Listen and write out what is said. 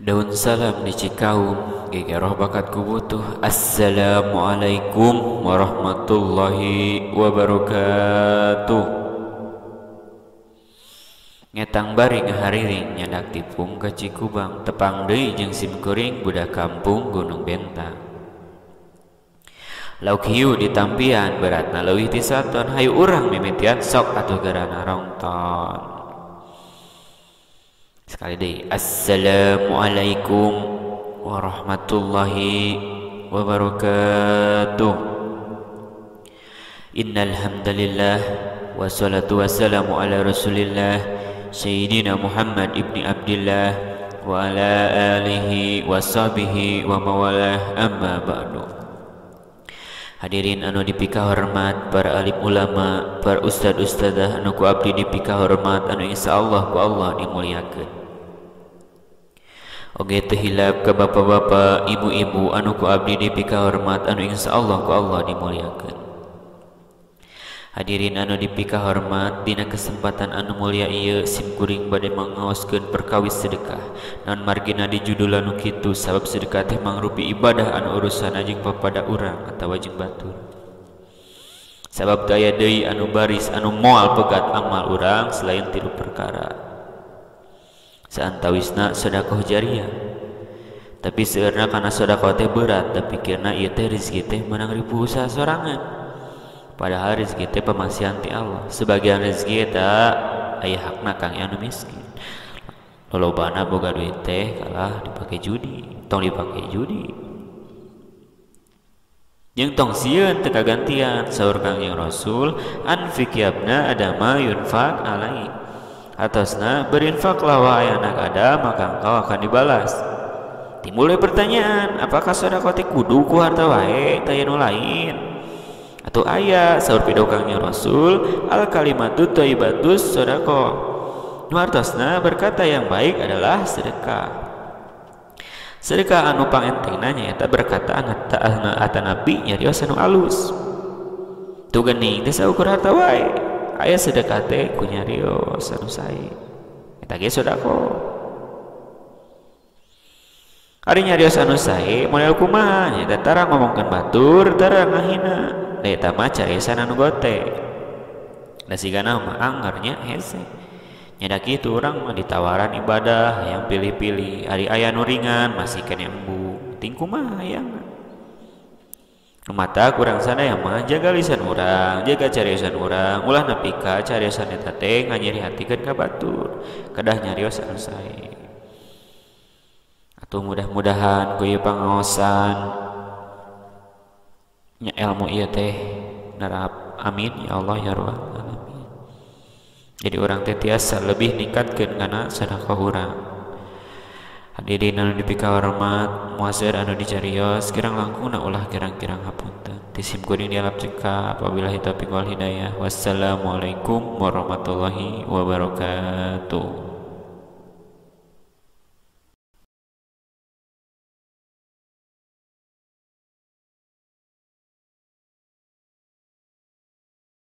Daun salam di Cikaum, gegeroh bakat ku butuh. Assalamualaikum warahmatullahi wabarakatuh. Ngetang bari ngahariring nyandak tipung ka Cikubang, tepang deui jeung simkuring budak kampung Gunung Bentang. Lauk hiu ditampian beratna leuwih ti saton, hayu urang mimitian sok atuh geurana rongton. Sekali deui, assalamualaikum warahmatullahi wabarakatuh. Innal hamdalillah wassalatu wassalamu ala rasulillah sayyidina Muhammad ibni Abdillah wa ala alihi washabihi wa mawalah, amma ba'du. Hadirin anu dipika hormat, para alim ulama, para ustad ustadzah anu ku abdi dipika hormat, anu insyaallah ku Allah dimuliakeun. Oge teu hilap ka bapak-bapak, ibu-ibu anu ku abdi dipika hormat, anu insyaallah ku Allah dimuliakeun. Hadirin anu dipika hormat, dina kesempatan anu mulia ieu simkuring bade mangaoskeun perkawis sedekah. Naon margina di judul anu kitu, sabab sedekah teh mangrupi ibadah anu urusanna jeung papada urang atawa jeung batur. Sabab teu aya deui anu baris anu moal pegat amal urang selain tilu perkara. Saantawisna sedekah jariah. Tapi seueurna kana sedekah teh berat, da pikirna ieu teh rezeki teh meunang ribu usaha sorangan. Padahal rezeki teh pamasihan ti Allah. Sebagian rezeki eta aya hakna kang anu miskin. Lolobana boga duit teh kalah dipake judi, tong dipake judi. Jeung tong sieun teu kagantian, saur Kangjeng Rasul, anfik yabna adama yunfak alai. Atasna berinfaklah wahai anak Adam, maka engkau akan dibalas. Timbul pertanyaan, apakah sedekah teh kudu ku harta wae taya nu lain? Atau aya saur pidato Kangjeng Rasul, al kalimatu thayyibatus sedekah. Nu artosna berkata yang baik adalah sedekah. Sedekah anu pangentengna nyaeta berkata atanapi nyarios anu alus. Tu geuning teh saukur harta wae. Aya sedekah teh ku nyarios anu sae. Eta ge sedekah. Ari nyarios anu sae model kumaha nyaeta tara ngomongkeun batur, tara ngahina. Eta mah cariosan anu gote. Da sigana mah anggernya hese. Nya da kitu urang mah ditawaran ibadah yang pilih-pilih, ari aya nu ringan masih keneh embu. Ting kumaha hayangna. Nu mata kurang sadaya mah jaga lisan urang, jaga cariosan urang, ulah nepi ka cariosan eta teh nganyeri hatikeun ka batur. Kedah nyarios anu sae. Atuh mudah-mudahan ku ieu pangaosan nya ilmu ieu teh nerap, amin ya Allah ya rabbal alamin. Jadi urang teh tiasa lebih ningkatkeun kana sedekah urang. Hadirin anu dipika hormat, muasir anu dicarios, kirang langkungna ulah kirang-kirang hapunten. Ti sim kuring dialap cekap, wabillahi taufiq wal hidayah. Wassalamualaikum warahmatullahi wabarakatuh.